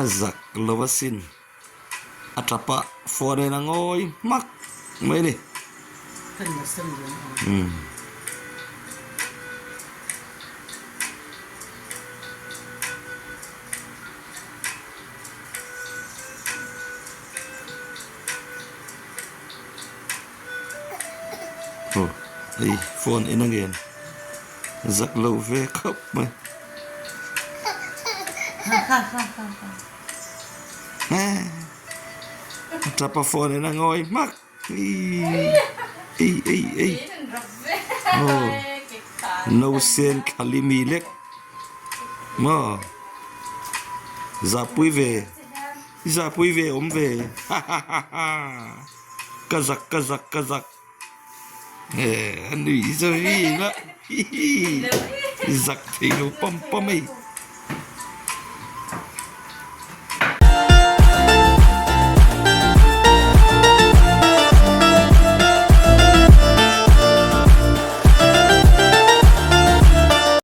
A zak lo asin. A tap a phone en a ngawi hmak mai a ni. Aw hei phone en a ngen zak lo ve khawp mai. A tap a phone en a ngawi hmak ei ei ei aw no sen thlali mi lek maw zahpui ve. I zahpui ve awm ve hahahaha ka zak ka zak ka zak eh a nui zo hi la hihi i zak thei lo pam pam ei.